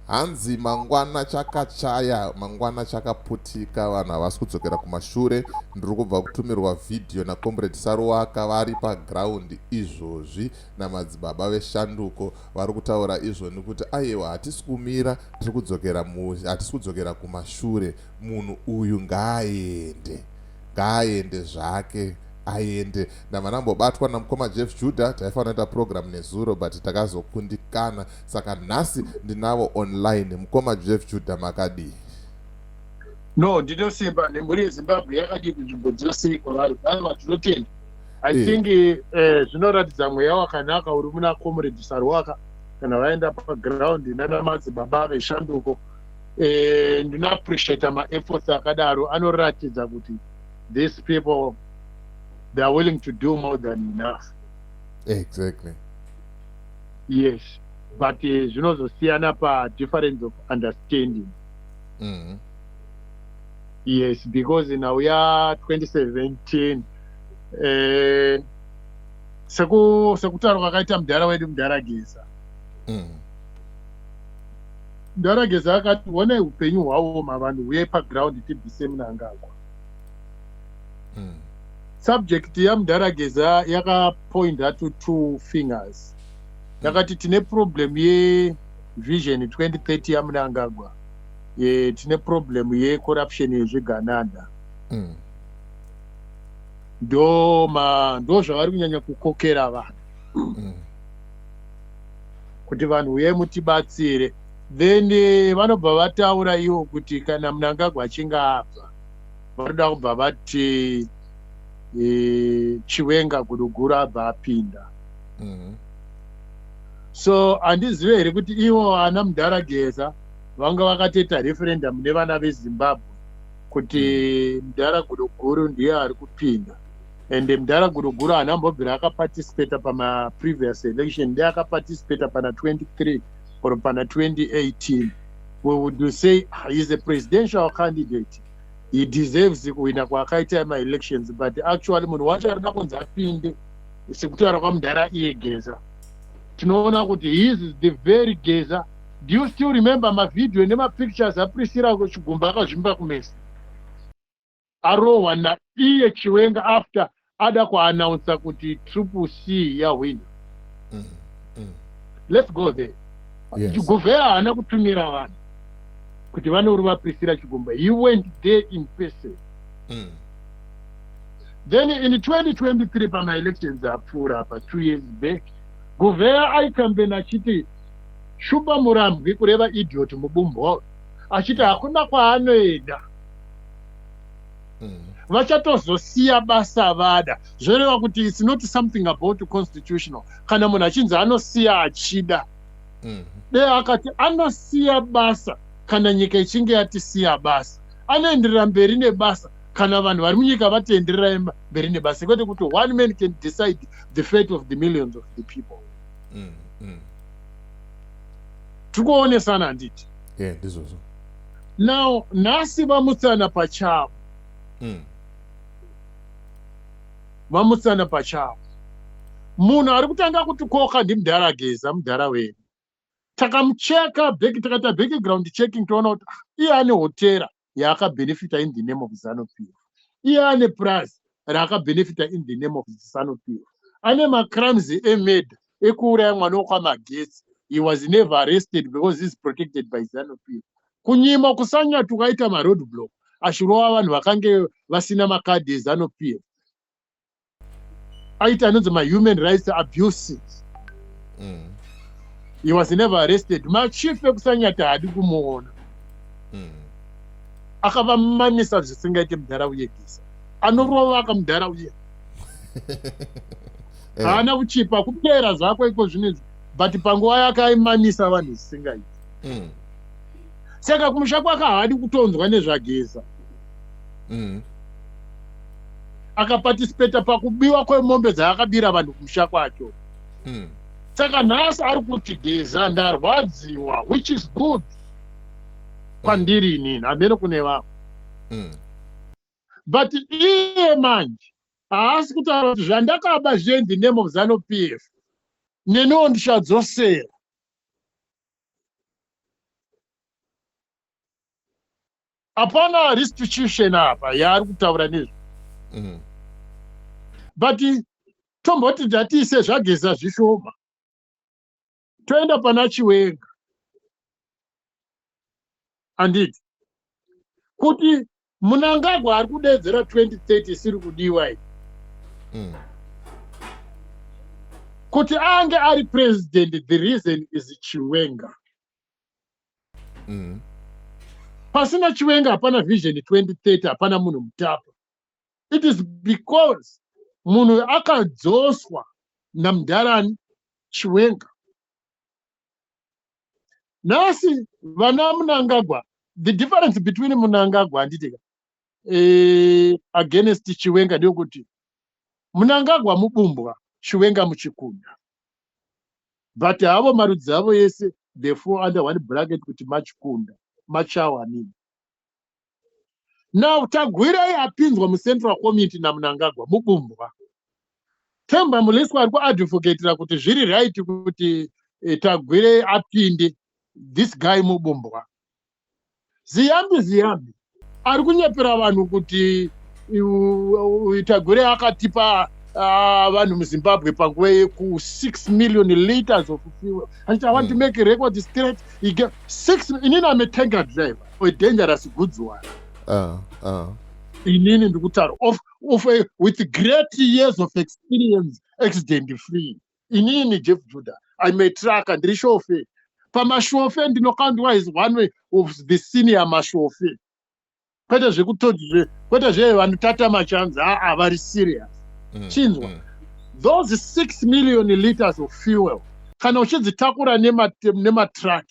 Hanzi mangwana chakachaya, mangwana chakaputika, vanhu havasi kudzokera kumashure. Ndiri kubva kutumirwa vhidhiyo naComrade Saruwaka vari paground izvozvi namadzibaba veshanduko vari kutaura izvoni kuti aiwa, hatisi kumira, tiri kudzokera, hatisi kudzokera kumashure. Munhu uyu ngaaende, ngaaende zvake, aende. Ndabva ndambobatwa namukoma Jeff Judah. Taifanira kuita program nezuro, but takazokundikana, saka nhasi ndinavo online. Mukoma Jeff Judah, makadii? No, ndinosimba. Nemhuri yeZimbabwe yakadii kunzvimbo dzose kwavari? Aiwa, tinotenda. I think zvinoratidza mweya wakanaka uri muna Comrade Saruwaka kana vaenda paground nana madzibaba veshanduko. Ndinoappreciata maefforts akadaro, anoratidza kuti these people, they are willing to do more than enough. Yes, but zvinozosiyana padifference of understanding. Yes, because nhau ya2017, sekutaura kwakaita mudhara wedu, mudhara Geza, mudhara Geza akati, "Honai, upenyu hwaoma, vanhu huyai paground tibvise Munangagwa." Subject yamudhara Geza yakapointa to two fingers. Yakati tine problem yeVision 2030 yaMunangagwa, tine problem yecorruption yezvigananda. Ndo zvavari kunyanya kukokera vanhu kuti vanhu uyai mutibatsire. Then vanobva vataura ivo kuti kana Munangagwa achinge abva, vanoda kubva vati Chiwenga guruguru abva apinda. So handizive here kuti ivo ana mudhara Geza vanga vakatoita referendum nevana veZimbabwe kuti mudhara guruguru ndiye ari kupinda, and mudhara guruguru haana kumbobvira akaparticipata pamaprevious election, ndiye akaparticipata pana 23 or pana 2018. We would say he is a presidential candidate, he deserves kuwina kwaakaita maelections, but actually munhu wacho arida kunzi apinde, sekutaura kwamudhara iye Geza, tinoona kuti he is the very Geza. Do you still remember mavhidhiyo nemapictures aPriscilla Chigumba akazvimba kumeso, arohwa naiye Chiwenga after ada kuannounsa kuti Triple C yahwina? Let's go there. Chiguvheya haana kutumira vanhu kuti vanorova Priscilla Chigumba. He went there in person. Then in 2023, pamaelections apfuura apa, 2 years back, Guvheya aikambena achiti Shumba Murambwi, kureva idiot Mubumbwa, achiti hakuna kwaanoenda, vachatozosiya basa vada. Zvoreva kuti it's not something about constitutional. Kana munhu achinzi anosiya achida, dei akati anosiya basa kana nyika ichinge yatisiya basa, anoenderera mberi nebasa kana vanhu vari munyika vatiendererai mberi nebasa, kwete kuti one man can decide the fate of the millions of the people. Tiri kuonesana, handiti? Yeah, ndizvozvo. Now nhasi vamutsana pachavo. Vamutsana pachavo. Munhu ari kutanga kutikoka ndimudhara Geza, mudhara wedu. Takamucheka back, takaita background checking, toona kuti, ah, iye ane hotera yaakabhenefita in the name of ZANU PF, iye ane purazi raakabhenefita in the name of ZANU PF, ane macrimes emurder, ekuuraya mwana wokwaMagetsi. He was never arrested because he is protected by ZANU PF. Kunyima kusanyati ukaita maroad block achirova vanhu vakange vasina makadhi eZANU PF, aita anonzi mahuman rights abuses. He was never arrested. Machief ekuSanyati haadi kumuona. Akavamamisa zvisingaite mudhara uye. Geza anorova akamudhara uye. Haana kuchipa kupera zvako iko zvinezvi, but panguva yake aimamisa vanhu zvisingaiti. Saka kumusha kwake haadi kutonzwa nezvaGeza. Akaparticipata pakubiwa kwemombe dzaakabira vanhu kumusha kwacho. Saka nhasi ari kuti, "Geza, ndarwadziwa," which is good kwandiri inini, hamene kune vamwe. But iye manje haasi kutaura kuti zvandakaba zve in the name of ZANU PF, neniwo ndichadzosera. Hapana restitution apa yaari kutaura nezvo. But tomboti ndatiise zvaGeza zvishoma, toenda pana Chiwenga, handiti? Kuti Munangagwa ari kudedzera 2030 isiri kudiwa iyi, kuti ange ari president, the reason is Chiwenga. Pasina Chiwenga hapana Vision 2030, hapana Munhu Mutapa. It is because munhu akadzoswa namudharani Chiwenga. Nhasi vana Munangagwa, the difference between Munangagwa, handitika, against Chiwenga ndeyekuti Munangagwa mubumbwa, Chiwenga muchikunda, but havo marudzi avo ese, they fall under one bracket kuti machikunda, machawa nini. Now Tagwirei apinzwa muCentral Committee naMunangagwa mubumbwa. Temba Mliswa ari kuadvocatira kuti zviri right kuti Tagwirei apinde. This guy mubumbwa. Ziyambi Ziyambi ari kunyepera vanhu kuti Tagwirei akatipa vanhu muZimbabwe panguva yeku 6 million liters of fuel, achiti, "I want to make a record straight." He gave six. Inini am a tanker driver or a dangerous goods one. Inini ndikutaura of with great years of experience, accident free. Inini Jeff Judah, I'm a trucker, ndiri shofe. Pamashofe ndinokandwa is one way of the senior mashofe, kwete zvekutoti, kwete zvevanotata machanzi, aa, vari serious. Chinzwa. Those 6 million liters of fuel, kana uchidzitakura nematruck,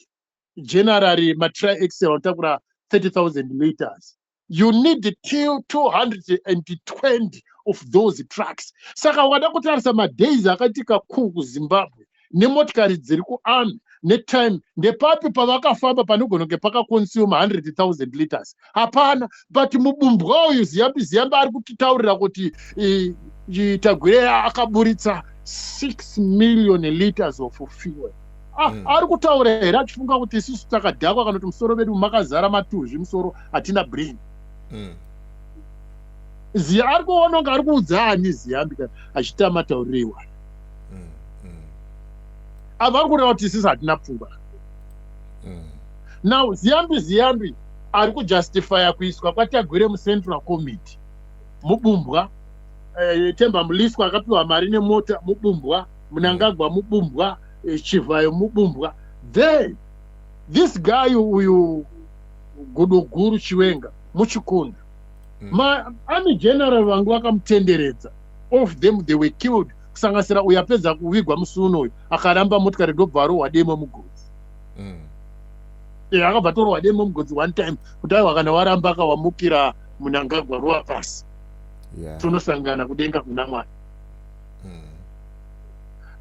generally matri-axle anotakura 30,000 liters, you need till 220 of those trucks. Saka wada kutarisa madays akaitika ku kuZimbabwe nemotikari dziri kuarmy netime, ndepapi pavakafamba panogona kunge pakaconsume 100,000 liters? Hapana. But mubumbwa uyu Ziyambi Ziyambi ari kutitaurira kuti Tagwirei akaburitsa 6 million liters of fuel. Ah, ari kutaura here achifunga kuti isusu takadhakwa, kana kuti musoro vedu makazara matuzvi, musoro hatina brain? Ziya ari kuona kunge ari kuudza ani Ziyambi kana achiita matauriro iwaya? Ava ari kureva kuti isusu hatina pfungwa. Now Ziyambi Ziyambi ari kujustifya kuiswa kwaTagwirei muCentral Committee mubumbwa. Temba Mliswa akapiwa mari nemota mubumbwa. Munangagwa mubumbwa. Chivhayo mubumbwa. Then this guy uyu gudo guru Chiwenga muchikunda. Maarmy general vangu vakamutenderedza, of them they were killed, kusanganisira uyu apedza kuvigwa musi unoyu, akaramba motikari ndobva arohwa demo mugodzi. Akabva torohwa demo mugodzi one time kuti aiwa, kana waramba akawamukira Munangagwa, rova pasi, tonosangana kudenga kuna Mwari.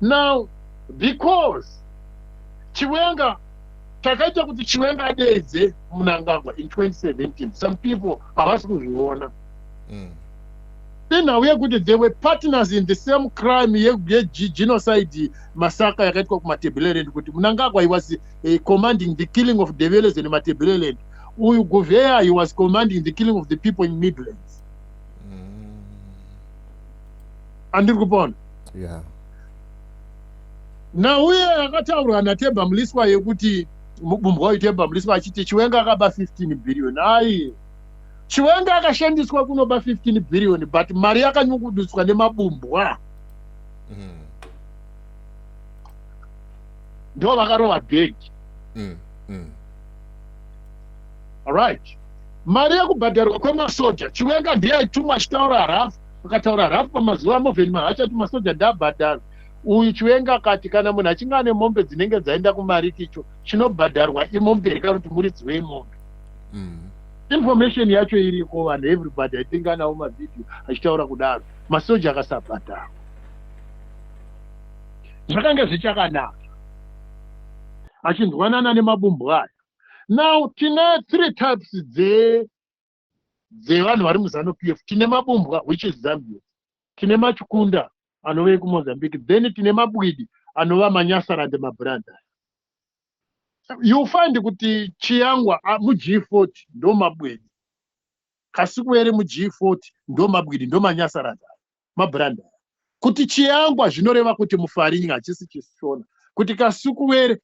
Now because Chiwenga, takaita kuti Chiwenga adeedze Munangagwa in 2017, some people havasi kuzviona. Inhau yekuti they were partners in the same crime yegenocide massacre yakaitwa kuMatebeleland, kuti Munangagwa, he was commanding the killing of Ndebeles in Matebeleland. Uyu Guvheya, he was commanding the killing of the people in Midlands. Andiri kupona? Yeah. Nauye akataurwa naTemba Mliswa yekuti mubumbwa uyu Temba Mliswa achiti Chiwenga akaba 15 billion. Ai, Chiwenga akashandiswa kunoba 15 billion, but mari yakanyungudutswa nemabumbwa. Ndo vakarova bhegi. Right, mari yekubhadharwa kwemasoja, Chiwenga ndiye aitumwa achitaura rafu, akataura rafu pamazuva aMoven Mahachi ati masoja ndaabhadharwa. Uyu Chiwenga akati kana munhu achinge ane mombe dzinenge dzaenda kumarikicho, chinobhadharwa imombe here kana kuti muridzi wemombe? Information yacho iriko, vanhu, everybody, I think anawo mavhidhiyo achitaura kudaro. Masoja akasabhadharwa, zvakanga zvichakanaka achinzwanana nemabumbwa aya. Now tine three types dzevanhu vari muZANU PF. Tine mabumbwa, which is Zambia. Tine machikunda anova ekuMozambique. Then tine mabwidi anova Manyasarande, mabranda. You find kuti Chiyangwa muG40 ndo mabwidi. Kasukuwere muG40, ndo mabwidi, ndo manyasaranda, mabranda. Kuti Chiyangwa zvinoreva kuti mufarinya, hachisi chiShona. Kuti Kasukuwere,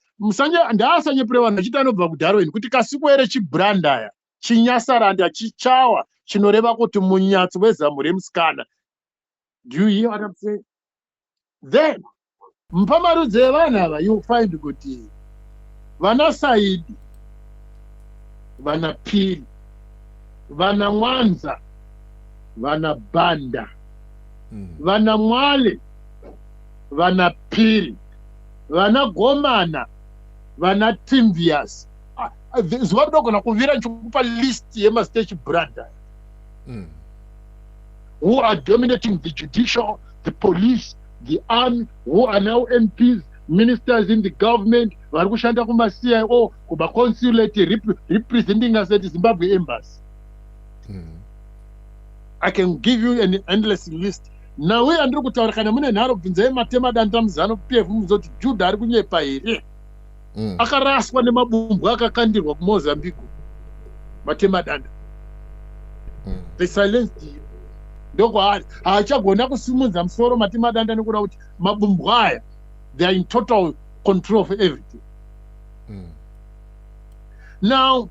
ndaasanyepere vanhu achiti anobva kuDarwin. Kuti Kasukuwere chibrandaya, chinyasaranda, chichawa, chinoreva kuti munyatsi wezamu remusikana. Do you hear what I'm saying? Then pamarudzi evanhu ava, you find kuti vana Saidi, vana Piri, vana Mwanza, vana Banda, vana Mwale, vana Piri, vana Gomana, vana Timvias. Zuva rinogona kuvira ndichikupa list yemazita echibranda who are dominating the judicial, the police, the army, who are now MPs, ministers in the government, vari kushanda kumaCIO, kumaconsulate, representing us at Zimbabwe Embassy. I can give you an endless list. Nhau yandiri kutaura, kana mune nharo, bvunzai Matema Danda muZANU PF, muzoti Judha ari kunyepa here. Akaraswa nemabumbwa akakandirwa kuMozambique, Matema Danda. They silenced him, ndokwaari haachagona kusimudza musoro Matema Danda, nekuda kuti mabumbwa aya, they are in total control of everything. Now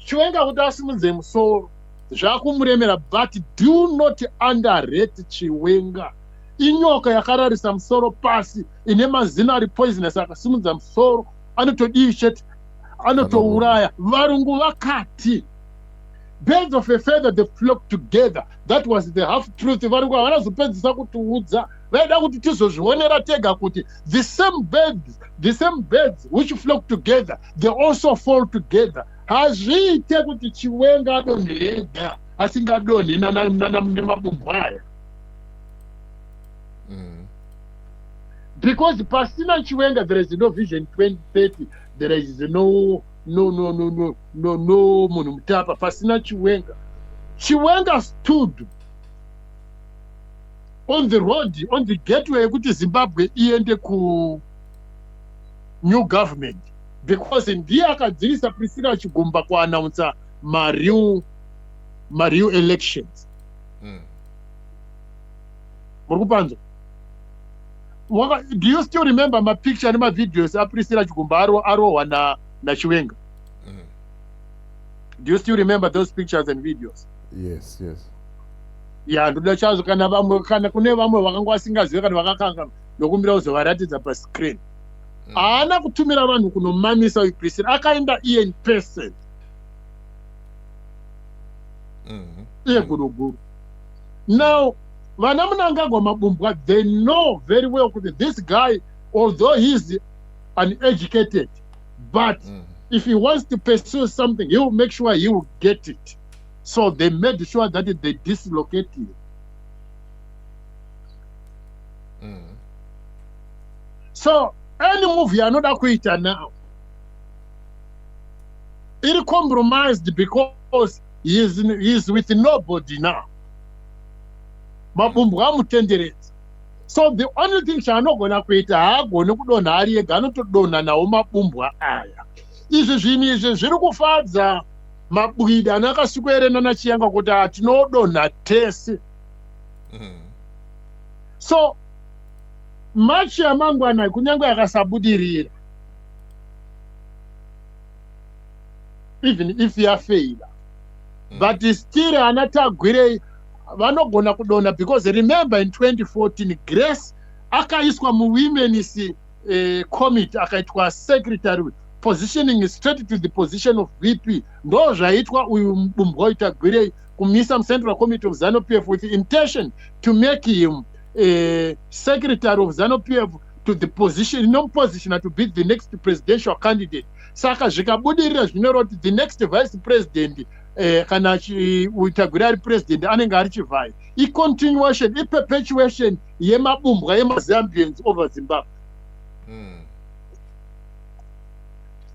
Chiwenga kuti asimudze musoro zvakumuremera, but do not underrate Chiwenga. Inyoka yakararisa musoro pasi, ine mazino ari poisonous. Akasimudza musoro anotodii chete? Anotouraya. Varungu vakati, "Birds of a feather, they flock together." That was the half truth. Varungu havana zopedzisa kutiudza, vaida kuti tizozvionera tega kuti the same birds which flock together, they also fall together. Hazviite kuti Chiwenga adonhe ega, asingadonhi nemabumbwa aya, because pasina Chiwenga there is no Vision 2030, there is no Munhu Mutapa pasina Chiwenga. Chiwenga stood on the road, on the gateway yekuti Zimbabwe iende ku new government, because ndiye akadzivisa Priscilla Chigumba kuannouncer mareal elections. Muri kupanzwa? Do you still remember mapicture nemavideos aPriscilla Chigumba arohwa naChiwenga? Do you still remember those pictures and videos? Yes. Ya, ndoda chazvo kana vamwe, kana kune vamwe vakanga vasingazive kana vakakanga, ndokumbira kuzovaratidza pascreen. Haana kutumira vanhu kunomamisa uyu Priscilla, akaenda iye in person, iye guruguru. Now vana Mnangagwa, mabumbwa, they know very well kuti this guy, although he's uneducated, but if he wants to pursue something, he will make sure he will get it. So they made sure that they dislocate him. So any move yaanoda kuita now iri compromised because he is with nobody now. Mabumbwa amutenderedza. So the only thing chaanogona kuita, haagoni kudonha ari ega, anotodonha nawo mabumbwa aya. Izvi zvinhu izvi zviri kufadza mabwidi ana Kasukuwere nanaChiyangwa kuti hatinodonha tese. So march yamangwana, kunyange akasabudirira, even if yafeila, but still ana Tagwirei vanogona kudonha, because remember in 2014 Grace akaiswa muwomen's committee, akaitwa secretary, positioning straight to the position of VP. Ndo zvaitwa uyu bumbwa uTagwirei, kumisa mucentral committee of ZANU PF with intention to make him secretary of ZANU PF to the position inomupositiona to be the next presidential candidate. Saka zvikabudirira, zvinoreva kuti the next vice president, kana uTagwirei ari president, anenge ari Chivhayo. Icontinuation, iperpetuation yemabumbwa emaZambians over Zimbabwe.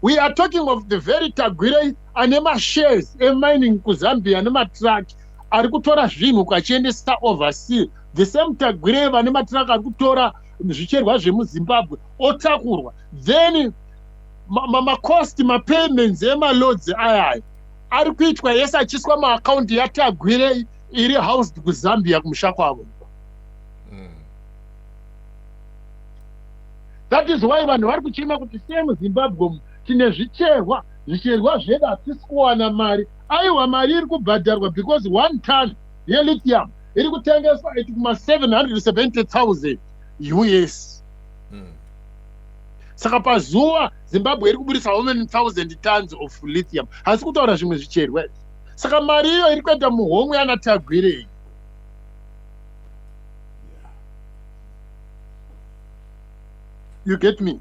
We are talking of the very Tagwirei ane mashares emining kuZambia nematruck ari kutora zvinhu achiendesa oversea, the same Tagwirei vane matruck ari kutora zvicherwa zvemuZimbabwe otakurwa. Then macost, mapayments emaloads ayaya Ari kuitwa yese achiiswa muakaundi yaTagwirei iri housed kuZambia kumusha kwavo. That is why vanhu vari kuchema kuti sei muZimbabwe umu tine zvicherwa, zvicherwa zvedu hatisi kuwana mari. Aiwa, mari iri kubhadharwa because one ton yelithium iri kutengeswa at kuma 770,000 US. Saka pazuva Zimbabwe iri kuburitsa how many thousand tons of lithium? Hasi kutaura zvimwe zvicherwa izvi. Saka mari iyo iri kuenda muhomwe yana Tagwirei. You get me?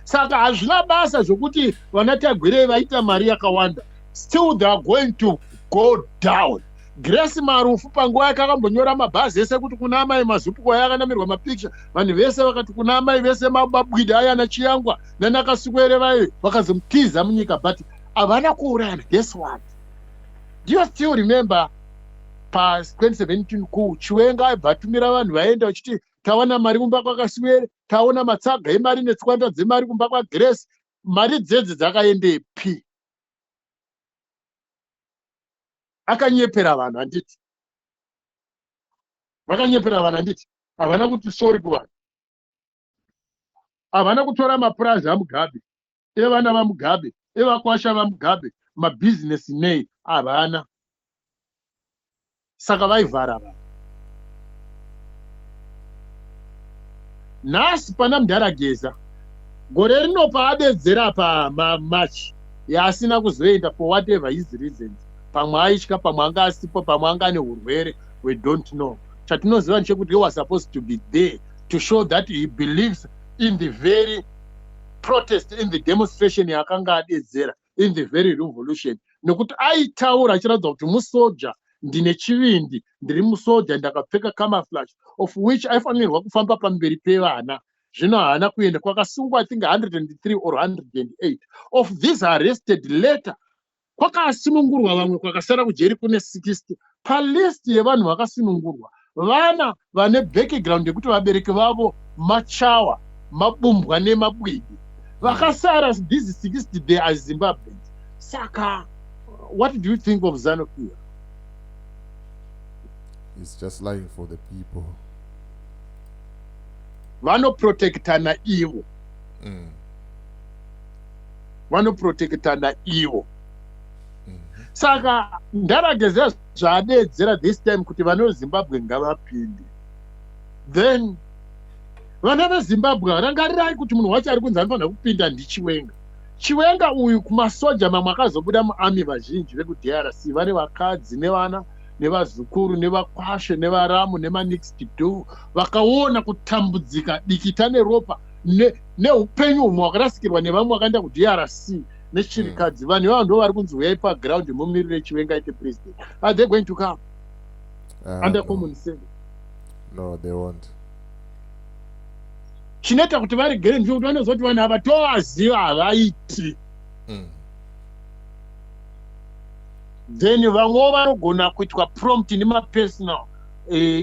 Saka hazvina basa zvokuti vana Tagwirei vaita mari yakawanda. Still they are going to go down. Grace Marufu panguva yake akambonyora mabhazi ese kuti kuna amai Mazupu kwaya akanamirwa mapicture, vanhu vese vakati kuna amai vese mabwida aya naChiyangwa nanaKasukwere vaye vakazomutiza munyika, but havana kuurayana. Guess what? Do you still remember pa 2017 ku Chiwenga aibva atumira vanhu vaenda vachiti tawana mari kumba kwaKasuwere, taona matsaga emari netswanda dzemari kumba kwaGrace, mari dzedzi dzakaendepi? Akanyepera vanhu handiti? Vakanyepera vanhu handiti? Havana kuti sorry kuvanhu, havana kutora mapurazi aMugabe, evana vaMugabe, evakwasha vaMugabe, mabhizinesi nei, havana. Saka vaivhara vanhu. Nhasi pana Mudhara Geza, gore rino paadedzera paMarch yaasina kuzoenda for whatever his reasons, pamwe aitya, pamwe anga asipo, pamwe anga ane urwere, we don't know. Chatinoziva ndechekuti he was supposed to be there to show that he believes in the very protest, in the demonstration yaakanga adedzera, in the very revolution, nekuti aitaura achiratidza kuti musoja, ndine chivindi, ndiri musoja, ndakapfeka camouflage, of which aifanirwa kufamba pamberi pevana. Zvino haana kuenda. Kwakasungwa I think 103 or 108 of these arrested. Later kwakasunungurwa vamwe, kwakasara kujeri kune 60. Palist yevanhu vakasunungurwa, vana vane background yekuti vabereki vavo machawa, mabumbwa nemabwidi vakasara. These 60, they are Zimbabweans. Saka what do you think of ZANU PF? It's just lying for the people. Vanoprotectana ivo. Vanoprotectana ivo. Saka Mudhara Geza zvaadedzera this time kuti vana veZimbabwe ngavapinde, then vana veZimbabwe, rangarirai kuti munhu wacho ari kunzi anofanira kupinda ndiChiwenga. Chiwenga uyu, kumasoja mamwe akazobuda muarmy, vazhinji vekuDRC vane vakadzi nevana nevazukuru nevakwashe nevaramu nemanext door, vakaona kutambudzika, dikita neropa neupenyu humwe hwakarasikirwa nevamwe vakaenda kuDRC nechirikadzi. Vanhu ivavo ndo vari kunzi uyai paground mumirire Chiwenga aite president. Are they going to come under No. common sense? No, they won't. Chinoita kuti varegere ndechekuti vanoziva kuti vanhu ava tovaziva, havaiti. Then vamwewo vanogona kuitwa prompt nemapersonal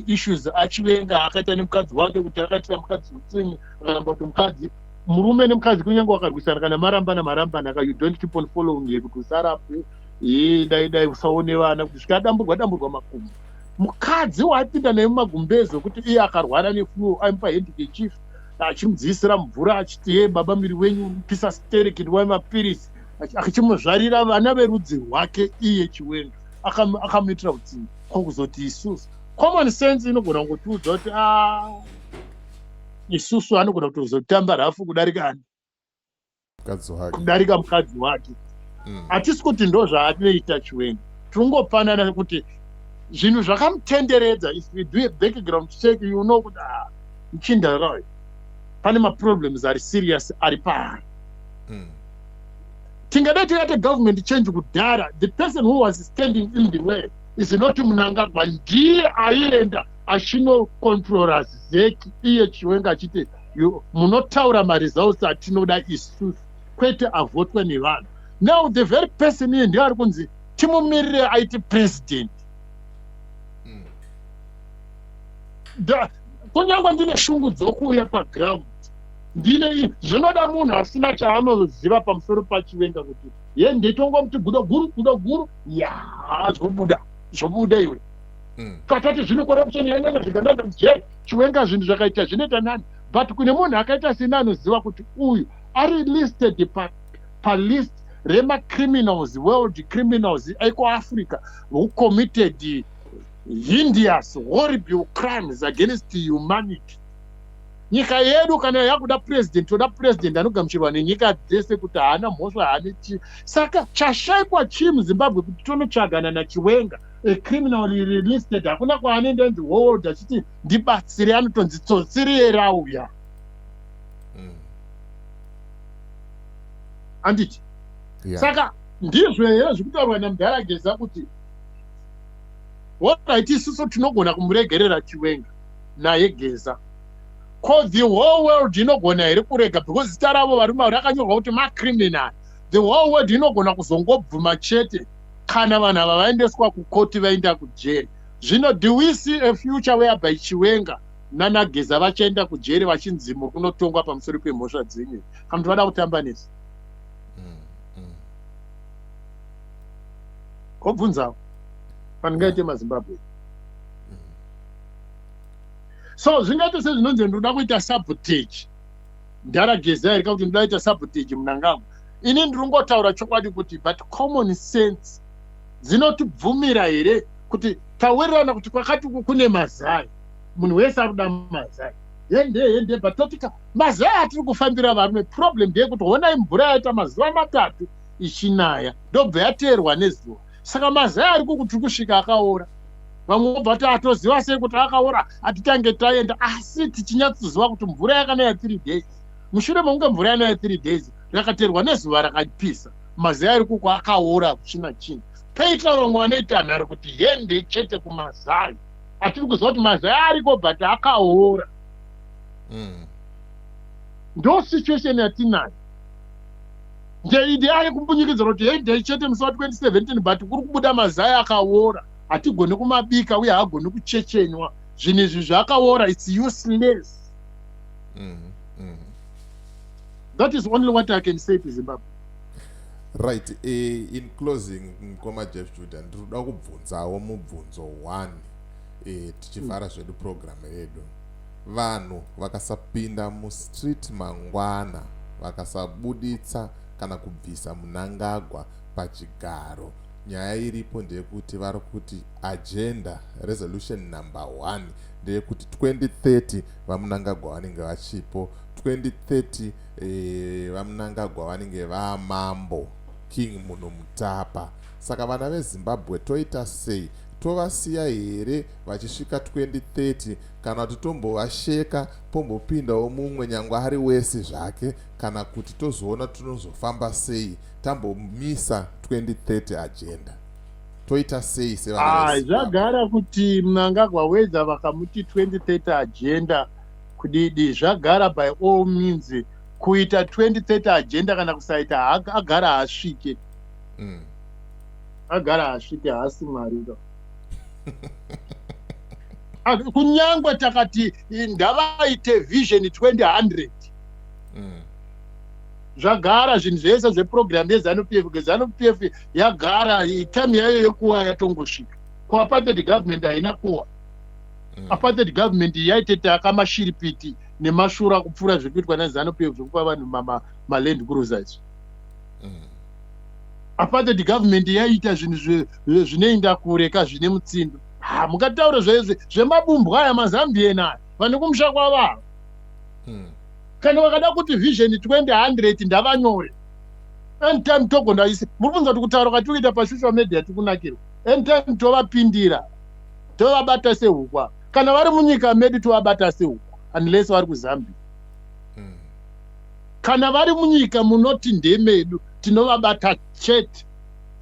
issues aChiwenga akaita nemukadzi wake, kuti akaitira mukadzi utsinye, akaramba kuti mukadzi, murume nemukadzi, kunyange wakarwisana, kana marambana, marambana ka. You don't keep on following ye kuti usarapwe, ye dai dai usaone vana, kuti zvikadamburwa damburwa makumbo. Mukadzi waipinda naye mumagumbezi wekuti iye akarwara neflu, aimupa handkerchief achimudziisira mvura, achiti, "Ye baba, miri wenyu pisa stereki, ndiwai mapirisi," achimuzvarira vana verudzi rwake iye Chiwenga. Akamuitira utsinye. Kwokuzoti isusu, common sense inogona kungotiudza kuti a isusu anogona kutozotamba rafu kudarika ani? Mukadzi wake. Kudarika mukadzi wake. Hatisi kuti ndo zvaanoita Chiwenga, tiringopanana kuti zvinhu zvakamutenderedza. If we do a background check, you know kuti ah, muchinda pane maproblems ari serious ari paari. Tingadai tikaita government change kudhara, the person who was standing in the way is not Mnangagwa. Ndiye aienda achinocontrola ZEC iye Chiwenga, achiti, "Munotaura maresults atinoda isusu, kwete avhotwe nevanhu." Now the very person iye ndiye ari kunzi timumirire aiti president. Kunyange ndine shungu dzokuuya paground, ndine zvinoda munhu asina chaanoziva pamusoro paChiwenga kuti Yende tongomuti gudo guru, gudo guru, ya, zvobuda, zvobuda iwe. Katati zvino corruption yanyanya, zvigananda mujeri, Chiwenga, zvinhu zvakaita zvinoita nani. But kune munhu akaita seni anoziva kuti uyu ari listed palist remacriminals, world criminals ekuAfrica who committed heinous, horrible crimes against humanity. Nyika yedu kana yakuda president, toda president anogamuchirwa nenyika dzese kuti haana mhosva, haane chii. Saka chashayikwa chii muZimbabwe kuti tonotsvagana naChiwenga, a criminal listed? Hakuna kwaanoenda inzi world achiti ndibatsire, anotonzi tsotsi riye rauya. Anditi? Yeah. Saka ndizvo here zvekutaurwa namudhara Geza kuti alright, isusu tinogona kumuregerera Chiwenga naye Geza? Ko the whole world inogona here kurega? Because zita ravo varume rakanyorwa kuti macriminal. The whole world inogona kuzongobvuma chete kana vanhu ava vaendeswa kukoti, vaenda kujeri. Zvino do we see a future whereby Chiwenga nanaGeza vachaenda kujeri, vachinzi muri kunotongwa pamusoro pemhosva dzenyu, kana kuti vada kutamba nesu? Kobvunzawo pandingaite maZimbabwe. So zvingaite sezvinonzi ndinoda kuita sabotage mudhara Geza here, kakuti ndoda kuita sabotage Mnangagwa? Ini ndiri ngotaura chokwadi kuti, but common sense dzinotibvumira here kuti tawirirana kuti kwakati uku kune mazai, munhu wese ari kuda mazai, hende hende, but totika mazai atiri kufambira varume, problem ndeyekuti honai mvura yaita mazuva 3 ichinaya, ndobva yateerwa nezuva, saka mazai ari kuku tiri kusvika akaora. Vamwe vobva ti atoziva sei kuti akaora? Hatitange taenda, asi tichinyatsoziva kuti mvura yakanaya 3 days. Mushure mekunge mvura yanaya 3 days, rakateerwa nezuva rakapisa, mazai ari kuku akaora, kuchina chinhu. Paita vamwe vanoita nharo kuti hende chete kumazai atiri kuziva kuti mazai ariko, but akaora. Ndo situation yatinayo. Ndeidea yekumbunyikidzira kuti hendei chete musi wa2017, but kuri kubuda mazai akaora, hatigoni kumabika uye haagoni kuchechenywa. Zvinhu izvi zvakaora, it's useless. That is only what I can say to Zimbabwe. Right, in closing, mukoma Jeff Judah, ndiri kuda kubvunzawo mubvunzo 1 tichivhara zvedu program yedu. Vanhu vakasapinda mustreet mangwana, vakasabuditsa kana kubvisa Mnangagwa pachigaro, nyaya iripo ndeyekuti vari kuti agenda resolution number 1 ndeyekuti 2030 vaMnangagwa vanenge vachipo, 2030 vaMnangagwa vanenge vamambo, King Munhu Mutapa. Saka vana veZimbabwe toita sei? Tovasiya here vachisvika 2030, kana kuti tombovasheka, pombopindawo mumwe nyangwe ari wese zvake, kana kuti tozoona tinozofamba sei tambomisa 2030 agenda? Toita sei sevana veZimbabwe? Zvagara kuti Mnangagwa wedza vakamuti 2030 agenda kudidi, zvagara by all means kuita 2030 agenda kana kusaita, agara haasvike. Agara haasvike, haasi Mwari ka. Kunyangwe takati ngavaite vision 2000, zvagara zvinhu zvese zveprogram yeZANU PF. ZANU PF yagara time yayo yekuwa yatongosvika. Kuapartheid government haina kuwa. Apartheid government yaitete akamashiripiti nemashura kupfuura zviri kuitwa neZANU PF zvekupa vanhu maLand Cruiser izvi. Apartheid government yaiita zvinhu zvinoenda kure ka, zvine mutsindo. Ha, mukataura zvemabumbwa aya, maZambian aya vane kumusha kwavavo. Kana vakada kuti vision 2000, ndavanyore anytime, togona isi. Muri kunzwa kuti kutaura kwatiri kuita pasocial media tikunakirwa. Anytime tovapindira, tovabata sehukwa. Kana vari munyika medu tovabata sehukwa, unless vari kuZambia. Kana vari munyika munoti ndemedu, tinovabata chete.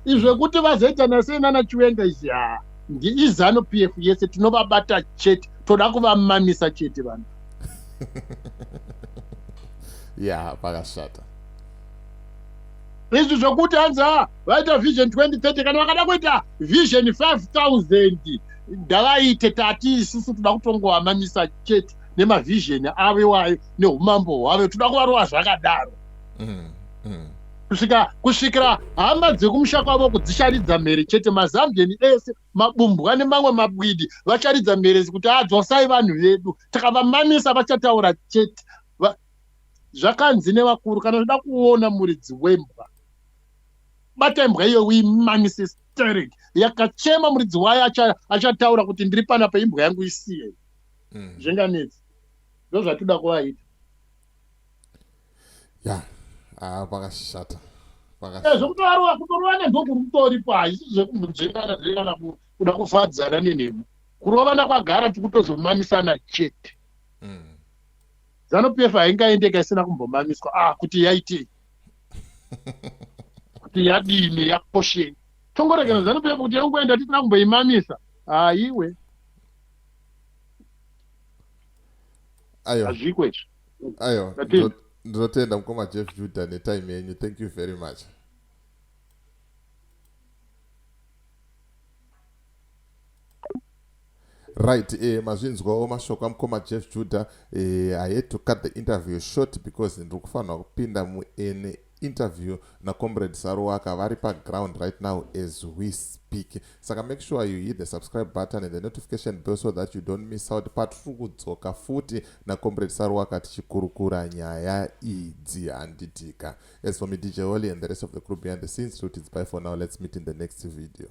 Izvekuti vazoitana sei nana Chiwenga izvi, ha, iZANU PF yese tinovabata chete, toda kuvamamisa chete vanhu. Ya, pakashata. Izvi zvokuti hanzi a vaita vision 2030, kana vakada kuita vision 5000, ndavaite. Tati isusu toda kutongovamamisa chete nemavision avo iwayo neumambo hwavo, toda kuvarova zvakadaro. Kusvika kusvikira hama dzekumusha kwavo kudzisharidza mhere chete mazambian ese mabumbwa nemamwe mabwidi vacharidza mhere kuti adzosai vanhu vedu takavamamisa vachataura chete. Zvakanzi nevakuru kana unoda kuona muridzi wembwa bata imbwa iyo uimamise sterek yakachema muridzi wayo achataura kuti ndiri panapa imbwa yangu isiye. Zvinganetsi ndozvatinoda kuvaita. Ya, ah, pakashata. Zvekutorova kutorovana ndokuri kutoripo haisi zvekumbonzvengana zvengana kuda kufadzana nenhemo. Kurovana kwagara tikutozomamisana chete. Zanu PF haingaendeka isina kumbomamiswa. Ah, kuti yaitei? Kuti yadini yakoshei? Tongoregera Zanu PF kuti yangoenda tisina kumboimamisa. Haiwe. Ayo. Hazviko izvi. Ayo. Ndinotenda mukoma Jeff Judah netime yenyu. Thank you very much. Right, mazvinzwawo mashoko amukoma Jeff Judah. I had to cut the interview short because ndiri kufanirwa kupinda muene interview naComrade Saruwaka vari paground right now as we speak. Saka make sure you hit the subscribe button and the notification bell so that you don't miss out patiri kudzoka futi naComrade Saruwaka tichikurukura nyaya idzi handitika. As for me, DJ Holly and the rest of the crew behind the scenes, it's bye for now. Let's meet in the next video.